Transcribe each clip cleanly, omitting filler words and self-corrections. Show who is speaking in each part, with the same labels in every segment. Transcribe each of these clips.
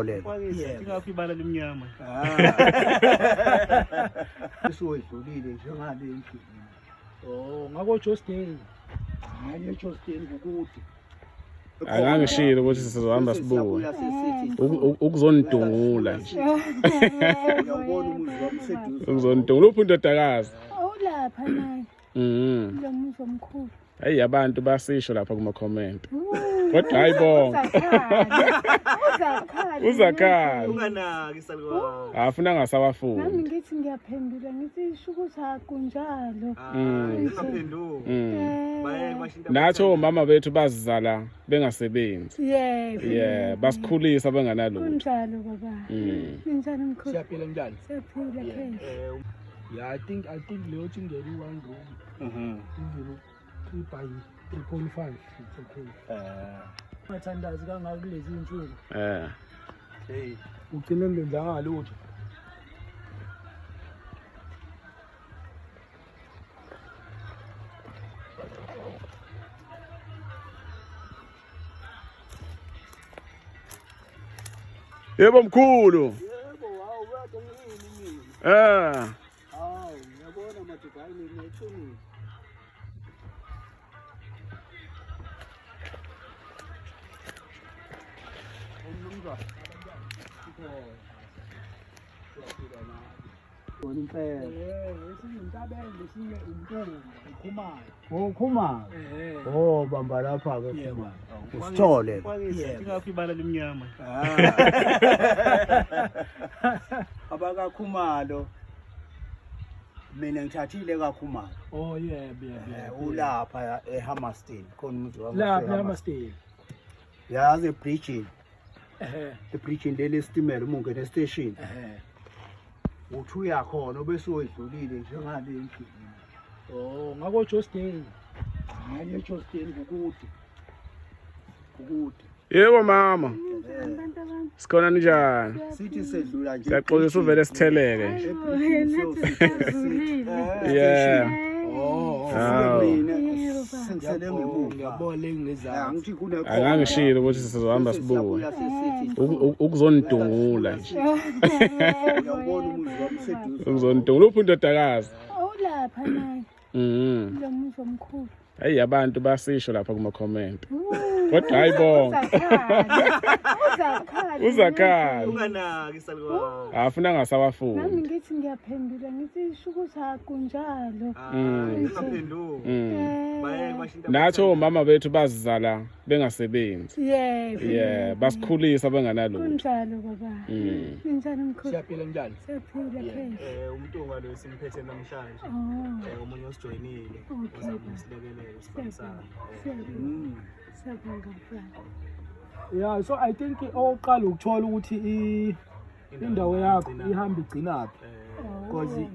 Speaker 1: Lelo.
Speaker 2: Ingakho ibala limnyama.
Speaker 1: Esiwedlulile njengale endlini.
Speaker 3: Oh, ngako Josdale. Hayi eJosdale kukude.
Speaker 4: Akangishilo ukuthi sizohamba sibuye.
Speaker 1: Siyabuya sesithi
Speaker 4: Ukuzonidungula nje.
Speaker 1: uyawubona umuzi wami useduze.
Speaker 4: Ukuzonidungula uphi undodakazi?
Speaker 5: Awulapha naye lo muzi omkhulu.
Speaker 4: Hey abantu basisho lapha kuma comment. Kodwa hayi bonke.
Speaker 5: Uzakhala.
Speaker 4: Uzakhala.
Speaker 2: Unganaki salukazi.
Speaker 4: Afuna
Speaker 5: Nami
Speaker 4: ngasawafuni.
Speaker 5: ngithi ngiyaphendula ngithi sho ukuthi akunjalo.
Speaker 2: Ungaphenduki. Bayeke bashintsha.
Speaker 4: Nathi omama bethu bazizala bengasebenzi.
Speaker 5: Yebo.
Speaker 4: Yeah, basikhulisa benganalutho.
Speaker 5: Kunjalo baba. Ninjani mkhulu?
Speaker 3: Siyaphila njani?
Speaker 5: Siyaphila khehla.
Speaker 3: Yeah, I think leyo thi ngene i-one room. Even 3 by 3.5 it's okay. Ngathandazi kangaka kulezi insuku.
Speaker 2: Hey.
Speaker 3: Ugcine ngenzanga lutho.
Speaker 4: Yebo mkhulu.
Speaker 1: Yebo, hawu kade ngiyini mina. Hawu, ngiyabona madoda hayi mina iqinile. Umnumzane. Wona impela.
Speaker 3: Eh, esingintabende sinye umntungu ukhumalo.
Speaker 1: Oh, Khumalo.
Speaker 3: Eh.
Speaker 1: Oh, bamba lapha ke Khumalo. Usithole.
Speaker 2: Ingakho ibala limnyama.
Speaker 1: Abakakhumalo. Mina ngithathile kaKhumalo.
Speaker 3: Oh yebo yebo.
Speaker 1: Eh, ulapha eHammerstein khona umuzi wami.
Speaker 3: Lapha
Speaker 1: useHammerstein.
Speaker 3: eMasteli.
Speaker 1: Yazi ebridgini,
Speaker 3: Eh.
Speaker 1: ebridgini leli esitimela uma ungena estation.
Speaker 3: Eh.
Speaker 1: Uthi uyakhona bese wedlulile njengale endlini.
Speaker 3: Oh, ngako Josdale.
Speaker 1: Hayi eJosdale kukude. Kukude.
Speaker 4: Yebo mama.
Speaker 5: Ninjani bantu abami?
Speaker 4: Sikhona njani?
Speaker 1: Sithi sedlula nje.
Speaker 4: Siyaxolisa uvele sitheleke nje.
Speaker 5: Hayibo, nathi sisazulile.
Speaker 4: Yeah.
Speaker 1: Oh,
Speaker 4: Hawu.
Speaker 1: mina
Speaker 5: Yebo, baba.
Speaker 1: sengisele ngemuva.
Speaker 3: Ngiyabona lengezansi.
Speaker 1: Angithi kune
Speaker 4: Akangishilo ukuthi sizohamba sibuye. Ukuzonidungula nje.
Speaker 1: Uyawubona umuzi wami useduze.
Speaker 4: Ukuzonidungula uphi undodakazi?
Speaker 5: Awulapha naye lo muzi omkhulu.
Speaker 4: Hey abantu basisho lapha kuma comment. Kodwa hayi bonke.
Speaker 5: Uzakhala.
Speaker 4: Uzakhala.
Speaker 2: Unganaki salukazi.
Speaker 4: Afuna
Speaker 5: Nami
Speaker 4: ngasawafuni.
Speaker 5: ngithi ngiyaphendula ngithi sho ukuthi akunjalo.
Speaker 2: Ungaphenduki. Bayeke bashintsha.
Speaker 4: Nathi omama bethu bazizala bengasebenzi.
Speaker 5: Yebo.
Speaker 4: Yeah, basikhulisa benganalutho.
Speaker 5: Kunjalo baba. Ninjani mkhulu?
Speaker 3: Siyaphila njani?
Speaker 5: Siyaphila khehla.
Speaker 2: Umntungwa lo simphethe namhlanje.
Speaker 5: Oh.
Speaker 2: Omunye osijoyinile.
Speaker 5: Okay.
Speaker 2: Uzama ukusilekelela usibambisana.
Speaker 5: Siyabonga. Siyabonga mfana.
Speaker 3: Yeah, so I think okokuqala ukuthola ukuthi indawo yakho ihamba igcinaphi. Because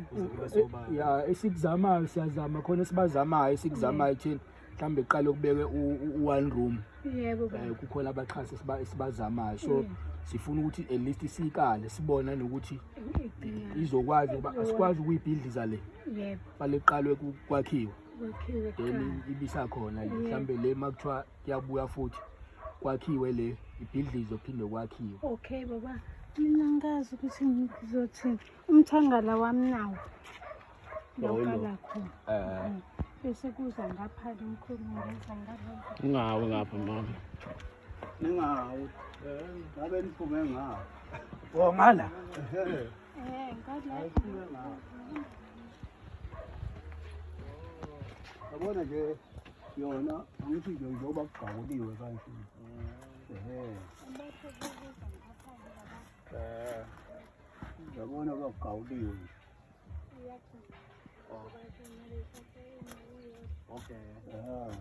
Speaker 3: yeah, esikuzamayo siyazama khona esibazamayo esikuzamayo thina mhlambe kuqale kubekwe u-one room.
Speaker 5: Yebo baba.
Speaker 3: Kukhona abaxhasi esibazamayo. So sifuna ukuthi at least siyikale sibone nokuthi
Speaker 5: Igcina.
Speaker 3: izokwazi ngoba asikwazi ukuyibhidliza le.
Speaker 5: Yebo.
Speaker 3: Baleqalwe kwakhiwe.
Speaker 5: Kwakhiwe
Speaker 3: Then
Speaker 5: kuqala.
Speaker 3: ibisakhona le mhlambe le makuthiwa kuyabuya futhi kwakhiwe le ibhidlizo phinde kwakhiwe.
Speaker 5: Okay baba. Mina ngazi ukuthi ngizothini. Umthangala wami nawo. Lawukala khona. Bese kuza ngapha lo mkhulu ngeza ngapha.
Speaker 4: Ungawe ngapha mama.
Speaker 1: Ningawu. Ngabe niphume ngawo.
Speaker 3: Oh ngala.
Speaker 5: Ngala.
Speaker 1: Yabona nje yona angithi nje njengoba kugawuliwe kanje. Ehhe. Yabona bakugawuliwe nje.
Speaker 2: Okay.
Speaker 1: Eh.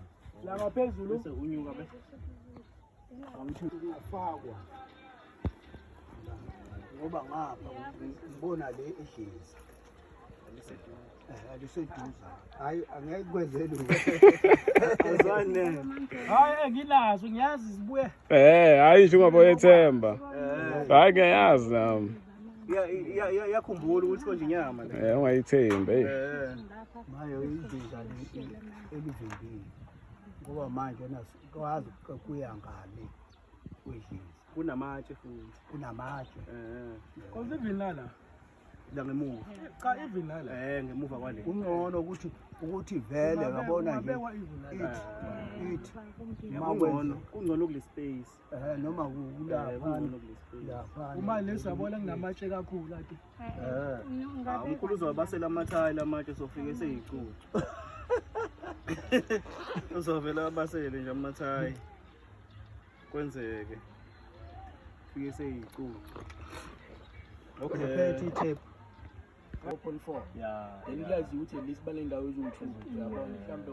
Speaker 3: La ngaphezulu
Speaker 2: Bese unyuka bese.
Speaker 1: Angithi kuyafakwa. Ngoba ngapha ngibona le edlezi. Aliseduze. Hayi angeke kwenze lutho.
Speaker 2: Azwane.
Speaker 3: Hayi nginazo ngiyazi zibuye.
Speaker 4: Hayi nje ungaboyethemba. Hayi ngiyayazi nami.
Speaker 2: Iyakhumbula ukuthi konje inyama le.
Speaker 4: Ungayithembi hey.
Speaker 1: Maye idliza elivimbile. Ngoba manje nasikwazi kuya ngale kwedliza.
Speaker 2: Kunamatshe futhi.
Speaker 1: Kunamatshe.
Speaker 3: Cause even lala.
Speaker 2: La ngemuva.
Speaker 3: Cha, even lala.
Speaker 2: Ngemuva kwale.
Speaker 1: Kungcono ukuthi vele yabona nje ithi ithi
Speaker 2: Kungcono, kungcono kule space.
Speaker 1: Noma kulapha
Speaker 2: Kungcono kule space.
Speaker 1: Lapha.
Speaker 3: Uma lesi yabona kunamatshe kakhulu ade.
Speaker 2: Umkhulu uzobasela amathayili amatshe sofike seyicucu. Uzovela abasele nje amathayi. Kwenzeke. Fike seyicucu. Okay.
Speaker 1: Uphethe i-tape.
Speaker 3: 4.4.
Speaker 2: Yeah.
Speaker 3: Then kuyaziwa ukuthi at least banendawo eziwu-2, yabona, mhlawumbe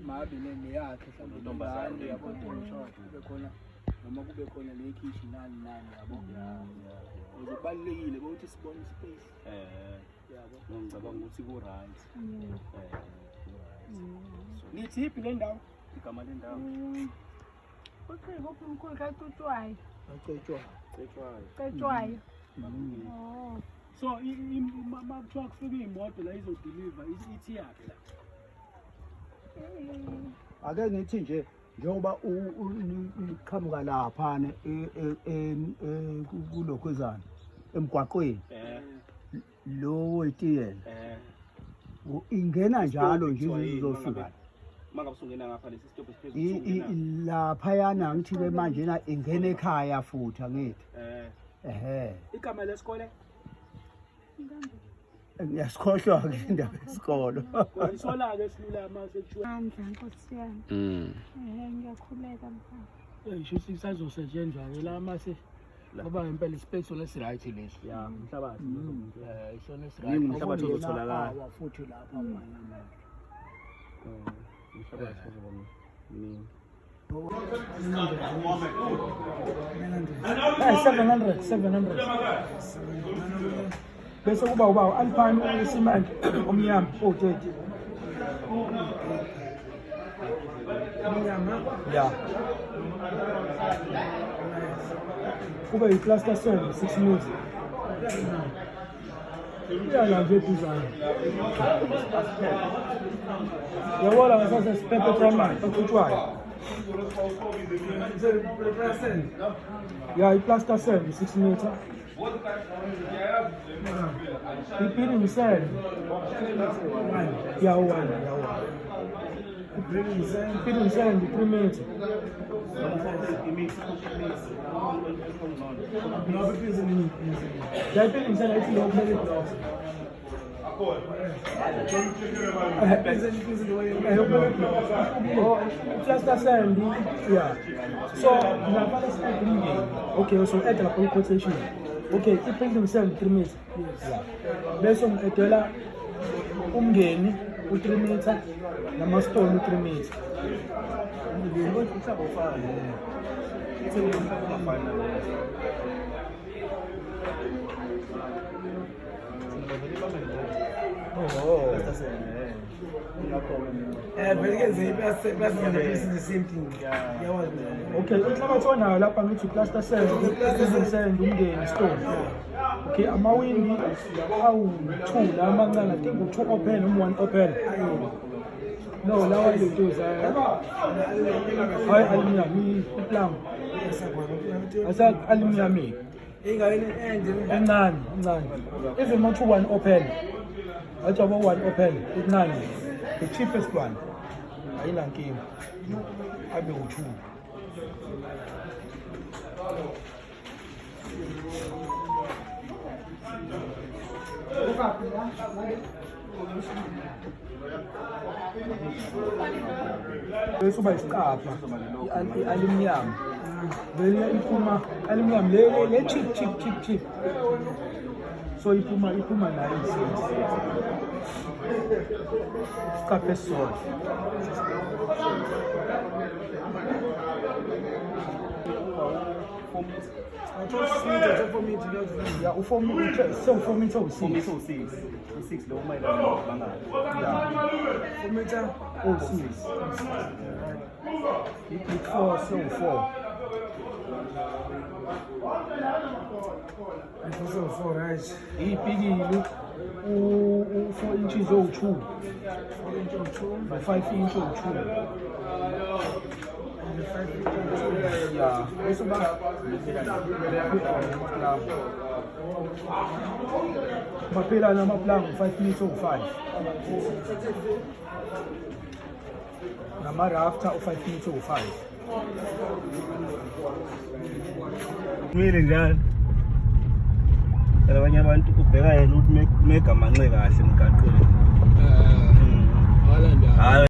Speaker 3: mabe neyakhe, mhlawumbe ntombazane, yabo, short kube khona noma kube khona le khishi nani nani, yabo, ukuze kubalulekile ukuthi sibone ispace, yabo.
Speaker 2: Ngicabanga ukuthi ku right. Ku right.
Speaker 3: Nithi iphi le ndawo?
Speaker 2: Igama lendawo.
Speaker 5: Kuthi kuphi mkhulu kaCetshwayo?
Speaker 1: Acetshwa.
Speaker 2: Cetshwayo.
Speaker 5: Cetshwayo. Oh.
Speaker 3: So ma kuthiwa kufika iy'moto la izodeliver, ithi yakhe la?
Speaker 1: Ake ngithi nje njengoba iqhamuka laphana kulokhuzana emgwaqweni lo wetiyela, ingena njalo nje izofika.
Speaker 2: Mangabe usungena ngapha lesi stop esiphezulu usungena.
Speaker 1: Laphayana ngithi-ke manje na ingena ekhaya futhi angithi. Ehhe.
Speaker 3: Igama lesikole?
Speaker 1: Ngiyasikhohlwa-ke indaba yesikolo.
Speaker 3: Isola-ke silula uma sekuthiwa.
Speaker 5: Mandla Nkosi yami. Ngiyakhuleka mfana.
Speaker 3: Sho ukuthi kusazosetshenzwa-ke la mase ngoba ngempela ispace sona si-right lesi.
Speaker 2: Ya, umhlabathi.
Speaker 3: Isona
Speaker 2: Yini
Speaker 3: esi-right.
Speaker 2: umhlabathi ozotholakala.
Speaker 1: Awa futhi lapha manje.
Speaker 2: Umhlabathi uzoba mningi.
Speaker 3: 700, 700. Bese kuba uba alpine cement omnyama o-30. Ya, kube yi-plaster sand 6 meters, iyala nje eduzane, yabona, ngasase siphephe primary oCetshwayo. Ya, i-plaster sand 6 meter, i-building sand ya 1, ya 1, i-building sand 3 meter. Ya, i-building sand ayithi lokhu kumele i-blocks. Plaster sand, yeah. So ngiyafana si-add umngeni. Okay, so add lapho i-quotation. Okay, i-building sand 3 meter. Yeah. Bese ngi-addela umngeni u-3 meter nama-stone u-3 meter.
Speaker 2: Umhlaba ufana. Umhlaba ungafani nalezi.
Speaker 1: Oh.
Speaker 6: Vele kenze i-plaster the same thing. Yawazi.
Speaker 3: Okay, inhlabathi onayo lapha ngithi plaster sand, building sand, umngeni, stone. Okay, amawindi awu-2 la amancane, I think u-2 open noma 1 open. No, lawa izinto hayi aluminium, iplango. Asa aluminium.
Speaker 6: Ingane ende.
Speaker 3: Encane, encane. Even uma 2 1 open. Athi abo 1 open, incane. The cheapest one. Ayinankinga. Abe u2. Bese uba isiqapha i-aluminium vele iphuma aluminium le cheap cheap cheap cheap, so iphuma nayo isiqapha esisodwa. Ya, u-4 meter, sewu-4 meter, u-6.
Speaker 2: Meter u-6. U-6 lo mayelana bangaki?
Speaker 6: 4 meter.
Speaker 3: U-6, i-big 4, sewu-4.
Speaker 6: I also 4, right.
Speaker 3: Iy'pikili u-4 inches owu-2.
Speaker 6: 4 inch or 2.
Speaker 3: No-5 inch owu-2.
Speaker 6: And the 5 inch.
Speaker 3: Ya, bese ba baphela namaplango 5 minutes owu-5, nama-rafter u-5 minutes owu-5.
Speaker 2: Kumile njalo. Phela abanye abantu ubheka yena ukuthi megamanxe kahle emgaqweni. Hayi.